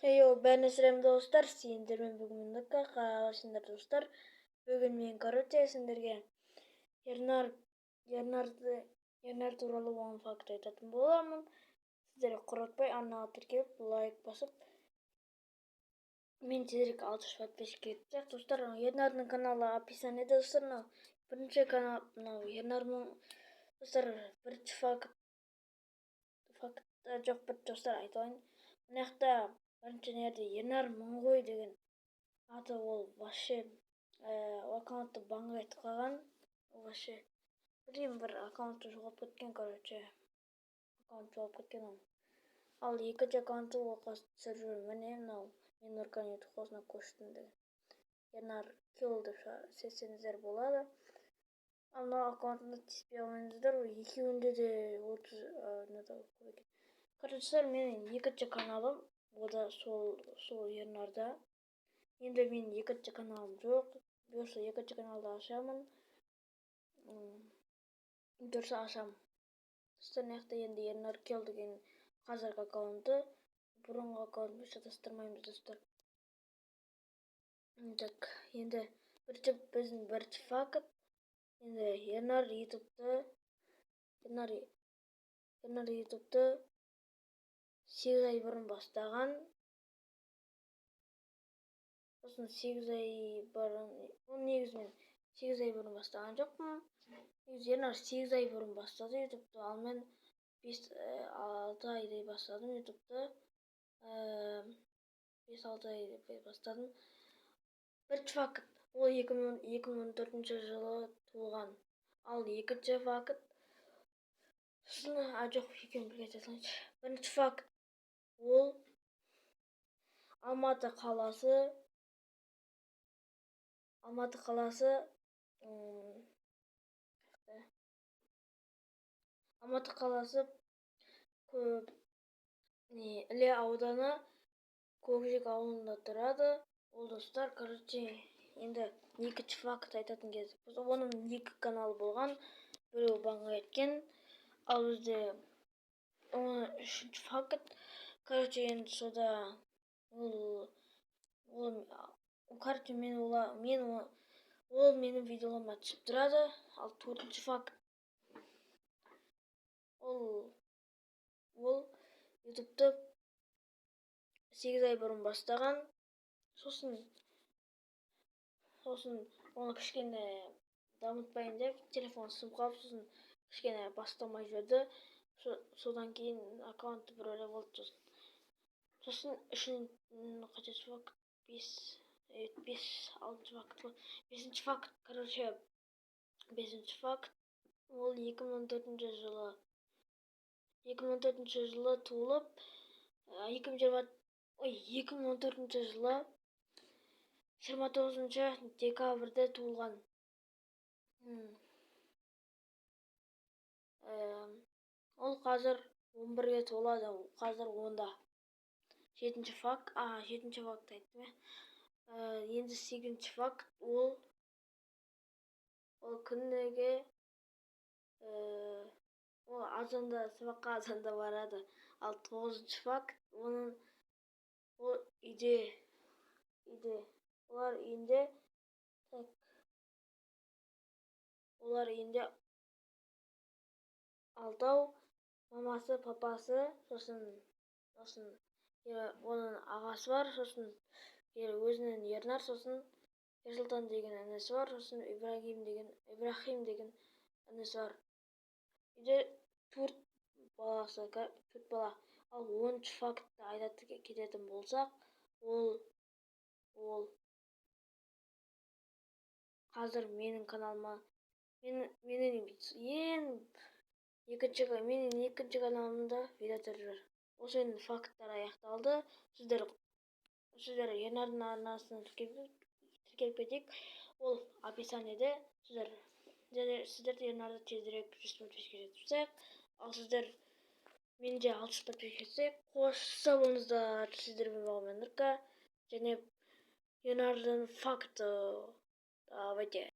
Хейо, бәріне сәлем, достар! Сендермен бүгін мен, Нұрка. Қалайсыңдар, достар? Бүгін мен, короче, сендерге Ернар Ернарды Ернар туралы 10 факт айтатын боламын. Сіздер құртпай арнаға тіркеліп, лайк басып, мен тезірек 600 подписчик кетсек. Достар, Ернардың каналы описаниеде. Достар, мынау бірінші канал, мынау Ернар. Достар, бірінші факт жоқ, бір, достар, айтайын. Мына жақта бірінші жерде Ернар Мыңғой деген аты. Ол вообще аккаунтты банға кетіп қалған. Ол вообще, білмеймін, бір аккаунты жоғалып кеткен. Короче, аккаунт жоғалып кеткен оның. Ал екінші аккаунты, ол қазір түсіріп жүр. Міне, мынау «Мен Нұрканың ютуб қосына көштім» деген Ернар Килл деп іздесеңіздер болады. Ал мынау аккаунтына тиіспей қойыңыздар, екеуінде де 30 көп екен. Короче, менің екінші каналым, о да сол Ернарда. Енді менің екінші каналым жоқ, бұйырса, екінші каналды ашамын, бұйырса, ашамын. Достар, мына жақта енді Ернар Кел деген қазіргі аккаунты, бұрынғы аккаунтымен шатастырмаймыз, достар. Так, енді бірінші, біздің бірінші факт. Енді Ернар ютубты 8 ай бұрын бастаған. Сосын 8 ай бұрын, ол негізі мен 8 ай бұрын бастаған жоқпын. Негізі Ернар 8 ай бұрын бастады ютубты, ал мен 5-6 айдай бастадым ютубты, 5-6 ай бастадым. Бірінші факт: ол 2014 жылы туылған. Ал екінші факт, сосын, а, жоқ, екеуін бірге айта салайыншы. Бірінші факт: ол Алматы қаласы, Алматы қаласы, көп не, Іле ауданы, Көкжиек ауылында тұрады ол. Достар, короче, енді екінші факт айтатын кез: оның екі каналы болған, біреуі банға кеткен. Ал бізде оны үшінші факт. Короче, енді сода ол, короче, мен ола мен ол менің видеоларыма түсіп тұрады. Ал төртінші факт: ол ютубты 8 ай бұрын бастаған. Сосын оны кішкене дамытпайын деп, телефон сынып қалып, сосын кішкене бастамай жүрді. Содан кейін аккаунты бір бәле болды. Сосын үшін қаншасы факт? Бес, бес, алтыншы факт қой, бесінші факт. Короче, бесінші факт: ол 2014 жылы туылып, 2020, ой, 2014 жылы 29 декабрьде туылған. Ол қазір 11-ге толады, қазір 10-да. Жетінші факт, а, жетінші факт айттым, иә. Енді сегізінші факт: ол күніге, ол азанда сабаққа азанда барады. Ал тоғызыншы факт: оның ол үйде олар үйінде, так, олар үйінде алтау: мамасы, папасы, сосын оның ағасы бар, сосын өзінің Ернар, сосын Ерсұлтан деген інісі бар, сосын Ибрахим деген інісі бар. Үйде төрт баласы, төрт бала. Ал 10-фактты айта кететін болсақ, ол қазір менің каналыма, менің ең екінші менің екінші каналымда видео түсіріп жүр. Осымен факттар аяқталды. Сіздер Ернардың арнасына тіркеліп кетейік, ол описаниеде. Сіздер Ернарды тезірек 100 подписчикке жеткізсек, ал сіздер менде 600 подписчик жетсек. Қош, сау болыңыздар! Сіздермен болған мен, Нұрка, және Ернардың факты. Давайте.